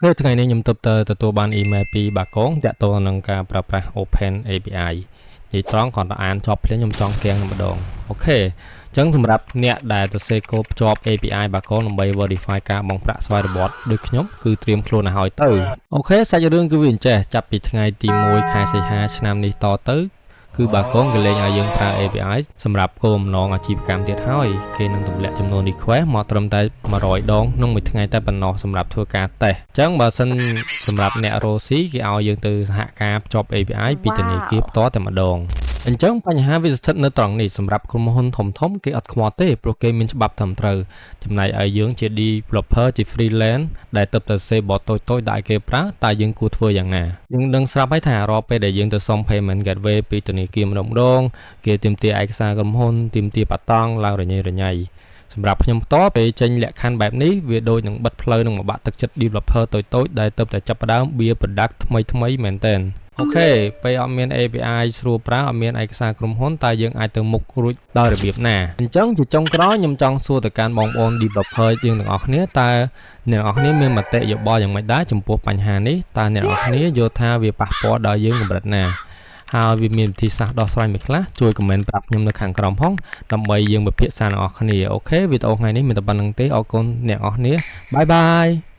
OK ថ្ងៃនេះខ្ញុំទើបតែទទួលបានអ៊ីមែលពីបាគងទាក់ទងនឹងការប្រើប្រាស់ Open API និយាយត្រង់គ្រាន់តែអានចប់ភ្លាមខ្ញុំចង់គាំងតែម្ដង OK អញ្ចឹងសម្រាប់អ្នកដែលសរសេរកូដភ្ជាប់ API បាគងដើម្បី verify ការបង់ប្រាក់ស្វ័យប្រវត្តិដូចខ្ញុំគឺត្រៀមខ្លួនឲ្យហើយទៅ OK សាច់រឿងគឺវាអញ្ចេះចាប់ពីថ្ងៃទី1ខែសីហាឆ្នាំនេះតទៅគឺបាគងគេលែងឲ្យយើងប្រើ API សម្រាប់គោលបំណងអាជីវកម្មទៀតហើយគេនឹងទម្លាក់ចំនួន request មកត្រឹមតែ100ដងក្នុងមួយថ្ងៃតែប៉ុណ្ណោះសម្រាប់ធ្វើការតេស្តអញ្ចឹងបើសិនសម្រាប់អ្នករកស៊ីគេឲ្យយើងទៅសហការភ្ជាប់ API ពីធនាគារផ្ទាល់តែម្ដងអញ្ចឹងបញ្ហាវាស្ថិតនៅត្រង់នេះសម្រាប់ក្រុមហ៊ុនធំធំគេអត់ខ្វល់ទេព្រោះគេមានច្បាប់ត្រឹមត្រូវចំណែកឯយើងជា developer ជា freelance ដែលទើបតែសេ bot តូចៗដាក់ឲ្យគេប្រើតើយើងគួរធ្វើយ៉ាងណាយើងដឹងស្រាប់ហើយថារាល់ពេលដែលយើងទៅសុំ payment gateway ពីធនាគារម្ដងម្ដងគេទាមទារឯកសារក្រុមហ៊ុនទាមទារប៉ាតង់ឡើងរញ៉េរញ៉ៃសម្រាប់ខ្ញុំផ្ទាល់ពេលចេញលក្ខខណ្ឌបែបនេះវាដូចនឹងបិទផ្លូវនឹងបំបាក់ទឹកចិត្ត developer តូចៗដែលទើបតែចាប់ផ្ដើម build product ថ្មីថ្មីមែនទែន OK ពេលអត់មាន API ស្រួលប្រើអត់មានឯកសារក្រុមហ៊ុនតើយើងអាចទៅមុខរួចដោយរបៀបណាអញ្ចឹងជាចុងក្រោយខ្ញុំចង់សួរទៅកាន់បងប្អូន developer យើងទាំងអស់គ្នាតើអ្នកទាំងអស់គ្នាមានមតិយោបល់យ៉ាងម៉េចដែរចំពោះបញ្ហានេះតើអ្នកទាំងអស់គ្នាយល់ថាវាប៉ះពាល់ដល់យើងកម្រិតណាហើយវាមានវិធីសាស្ត្រដោះស្រាយមួយខ្លះជួយ comment ប្រាប់ខ្ញុំនៅខាងក្រោមផងដើម្បីយើងពិភាក្សាទាំងអស់គ្នាOK វីដេអូថ្ងៃនេះមានតែប៉ុណ្ណឹងទេអរគុណអ្នកទាំងអស់គ្នាbye bye.